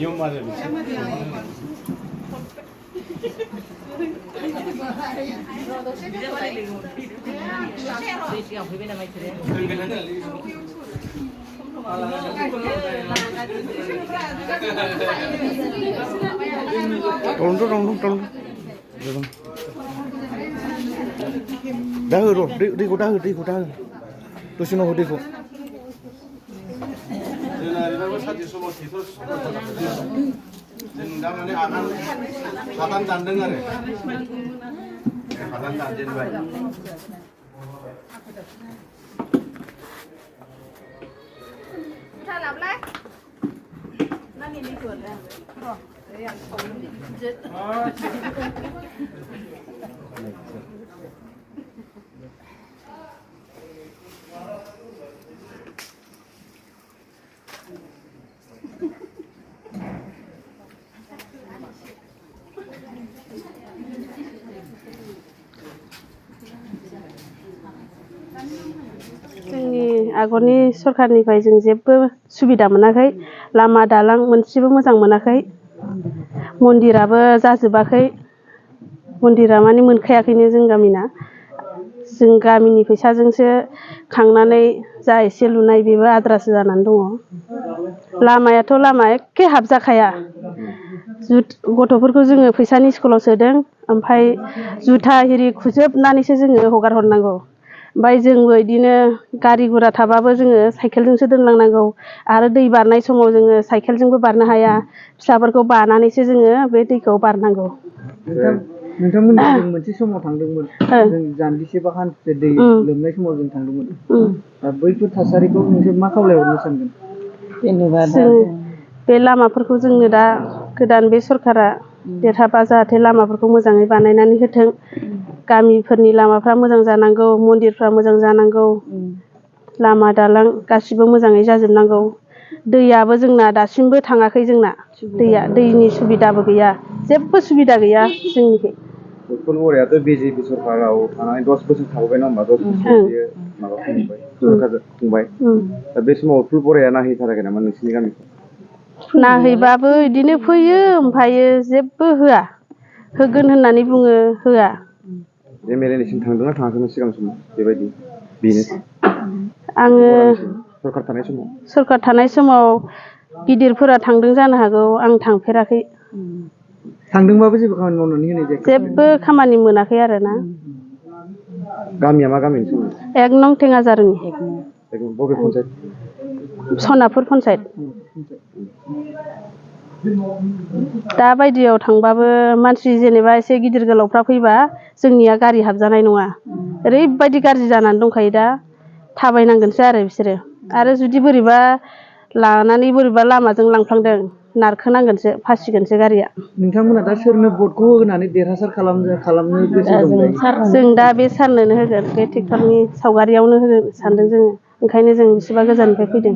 नियम आरो dah huru, दैखौ dah huru, दसे उनाव दैखौ जों दा माने आगान हादान दानदों आरो हादान दानजेनबाय जोंनि आगरनि सरखारनिफ्राय जों जेबो सुबिदा मोनाखै लामा दालां मोनसेबो मोजां मोनाखै मन्दिराबो जाजोबाखै मन्दिरा माने मोनखायाखैनो जों गामिना जों गामिनि फैसाजोंसो खांनानै जा एसे लुनाय बेबो आद्रासो जानानै दङ लामायाथ' लामा एखे हाबजाखाया गथ'फोरखौ जोङो फैसानि स्कुलाव सोदों ओमफ्राय जुथा हिरि खुजोबनानैसो जोङो हगार हरनांगौ ओमफ्राय जोंबो बिदिनो गारि गुरा थाबाबो जोङो साइकेलजोंसो दोनलांनांगौ आरो दै बारनाय समाव जोङो साइकेलजोंबो बारनो हाया फिसाफोरखौ बानानैसो जोङो बे दैखौ बारनांगौ नोंथांमोननि जों मोनसे समाव थांदोंमोन जों जान्जिसे बा हान्थुसे दै लोमनाय समाव जों थांदोंमोन दा बैफोर थासारिखौ नोंसोर मा खावलायहरनो सानगोन जेनेबा बे लामाफोरखौ जोंनो दा गोदान बे सरखारा देरहाबा जाहाथे लामाफोरखौ मोजाङै बानायनानै होथों गामिफोरनि लामाफ्रा मोजां जानांगौ मन्दिरफ्रा मोजां जानांगौ लामा दालां गासिबो मोजाङै जाजोबनांगौ दैयाबो जोंना दासिमबो थाङाखै जोंना दैनि सुबिदाबो गैया जेबो सुबिदा गैया जोंनिखै फुलबरायाथ' बिजेपि सरकाराव थानानै 10 बोसोर थाबोबाय नङा होमबा 10 बोसोर बियो माबा खुंबाय सरकारजों खुंबाय दा बे समाव फुलबराया नायहैथाराखै नामा नोंसिनि गामिखौ नाहैबाबो बिदिनो फैयो ओमफ्रायो जेबो होआ होगोन होननानै बुङो होआ एमएलएनिसिम थांदोंना थाङाखैमोन सिगां समाव बेबायदि बेनो आङो सरकार थानाय समाव गिदिरफोरा थांदों जानो हागौ आं थांफेराखै थांदोंबाबो जेबो खामानि मावनानै होनाय जायाखै जेबो खामानि मोनाखै आरोना गामिया मा गामि नोंसोरना 1 नं टेङाजारनि बबे पन्सायत सनापुर पन्सायत दा बायदियाव थांबाबो मानसि जेनेबा एसे गिदिर गोलावफ्रा फैबा जोंनिया गारि हाबजानाय नङा ओरैबायदि गाज्रि जानानै दंखायो दा थाबायनांगोनसो आरो बिसोरो आरो जुदि बोरैबा लानानै बोरैबा लामाजों लांफ्लांदों नारखोनांगोनसो फासिगोनसो गारिया नोंथांमोना दा सोरनो भटखौ होनानै देरहासार खालामनो गोसो दं जों दा बे सारनोनो होगोन बे ट्रेक्टरनि सावगारियावनो होगोन सानदों जोङो ओंखायनो जों बेसेबा गोजाननिफ्राय फैदों